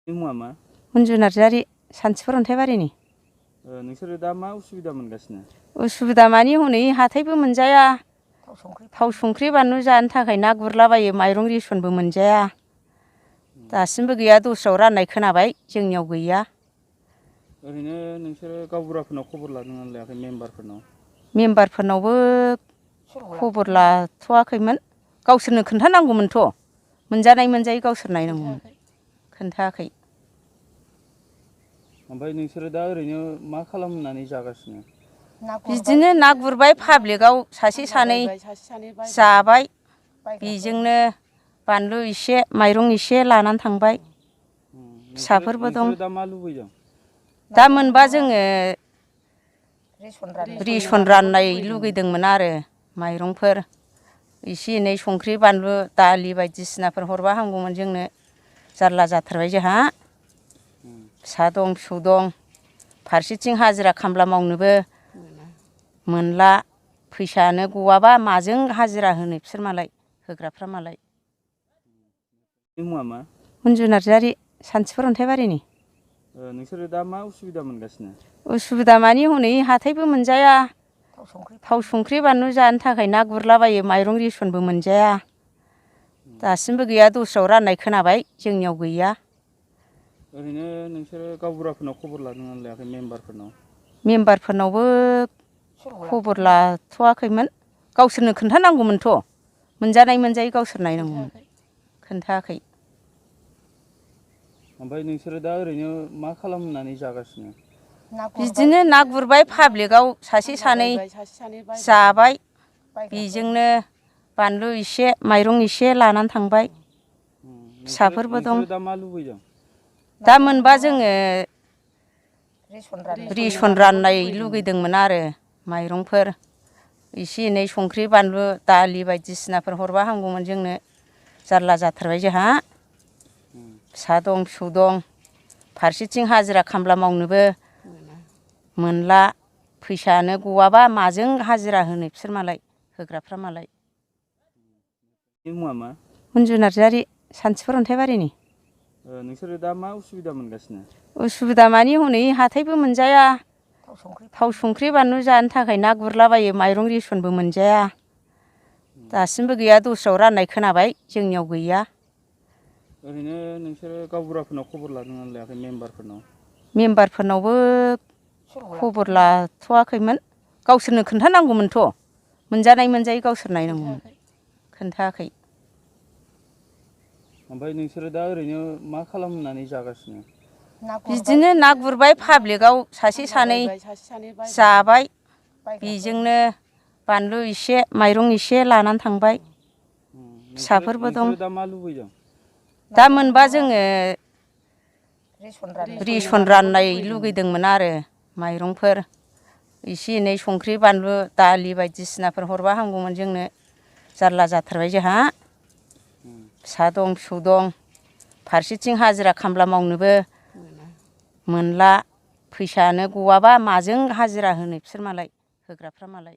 मुङा मा? उनजु नार्जारि सानथिफुर अन्थाइबारिनि। नोंसोरो दा मा उसुबिदा मोनगासिनो? उसुबिदा मानि हनै हाथायबो मोनजाया, थाव संख्रि बानलु जानो थाखाय ना गुरलाबायो, माइरं रेसनबो मोनजाया। दासिमबो गैया, दस्रायाव राननाय खोनाबाय, जोंनियाव गैया। ओरैनो नोंसोरो गावबुराफोरनाव खबर लादोंना लायाखै, मेम्बारफोरनाव? मेम्बारफोरनावबो खबर लाथ'वाखैमोन, गावसोरनो खोन्थानांगौमोनथ', मोनजानाय मोनजायै गावसोर नायनांगौमोन, खोन्थायाखै। ओमफ्राय नोंसोरो दा ओरैनो मा खालामनानै जागासिनो? बिदिनो ना गुरबाय, पाब्लिकआव सासे सानै जाबाय, बेजोंनो बानलु एसे माइरं एसे लानानै थांबाय। फिसाफोरबो दं। नोंसोरो दा मा लुबैदों? दा मोनबा जोङो रेसन राननाय लुगैदोंमोन आरो, माइरंफोर एसे एनै संख्रि बानलु दालि बायदिसिनाफोर हरबा हामगौमोन जोंनो, जारला जाथारबाय जोंहा। फिसा दं फिसौ दं, फारसेथिं हाजिरा खामला मावनोबो मोनला, फैसायानो गवाबा माजों हाजिरा होनो बिसोर मालाय, होग्राफ्रा मालाय। मुङा मा? उनजु नार्जारि सानथिफुर अन्थाइबारिनि। नोंसोरो दा मा उसुबिदा मोनगासिनो? उसुबिदा मानि हनै हाथायबो मोनजाया, थाव संख्रि बानलु जानो थाखाय ना गुरलाबायो, माइरं रेसनबो मोनजाया। दासिमबो गैया, दस्रायाव राननाय खोनाबाय, जोंनियाव गैया। ओरैनो नोंसोरो गावबुराफोरनाव खबर लादोंना लायाखै, मेम्बारफोरनाव? मेम्बारफोरनावबो खबर लाथ'वाखैमोन, गावसोरनो खोन्थानांगौमोनथ', मोनजानाय मोनजायै गावसोर नायनांगौमोन, खोन्थायाखै। ओमफ्राय नोंसोरो दा ओरैनो मा खालामनानै जागासिनो? बिदिनो ना गुरबाय, पाब्लिकआव सासे सानै जाबाय, बेजोंनो बानलु एसे माइरं एसे लानानै थांबाय। फिसाफोरबो दं। नोंसोरो दा मा लुबैदों? दा मोनबा जोङो रेसन राननाय लुगैदोंमोन आरो, माइरंफोर एसे एनै संख्रि बानलु दालि बायदिसिनाफोर हरबा हामगौमोन जोंनो, जारला जाथारबाय जोंहा। फिसा दं फिसौ दं, फारसेथिं हाजिरा खामला मावनोबो मोनला, फैसायानो गवाबा माजों हाजिरा होनो बिसोर मालाय, होग्राफ्रा मालाय। मुङा मा? उनजु नार्जारि सानथिफुर अन्थाइबारिनि। नोंसोरो दा मा उसुबिदा मोनगासिनो? उसुबिदा मानि हनै हाथायबो मोनजाया, थाव संख्रि बानलु जानो थाखाय ना गुरलाबायो, माइरं रेसनबो मोनजाया। दासिमबो गैया, दस्रायाव राननाय खोनाबाय, जोंनियाव गैया। ओरैनो नोंसोरो गावबुराफोरनाव खबर लादोंना लायाखै, मेम्बारफोरनाव? मेम्बारफोरनावबो खबर लाथ'वाखैमोन, गावसोरनो खोन्थानांगौमोनथ', मोनजानाय मोनजायै गावसोर नायनांगौमोन, खोन्थायाखै। ओमफ्राय नोंसोरो दा ओरैनो मा खालामनानै जागासिनो? बिदिनो ना गुरबाय, पाब्लिकआव सासे सानै जाबाय, बेजोंनो बानलु एसे माइरं एसे लानानै थांबाय। फिसाफोरबो दं। नोंसोरो दा मा लुबैदों? दा मोनबा जोङो रेसन राननाय लुगैदोंमोन आरो, माइरंफोर एसे एनै संख्रि बानलु दालि बायदिसिनाफोर हरबा हामगौमोन जोंनो, जारला जाथारबाय जोंहा। फिसा दं फिसौ दं, फारसेथिं हाजिरा खामला मावनोबो मोनला, फैसायानो गवाबा माजों हाजिरा होनो बिसोर मालाय, होग्राफ्रा मालाय।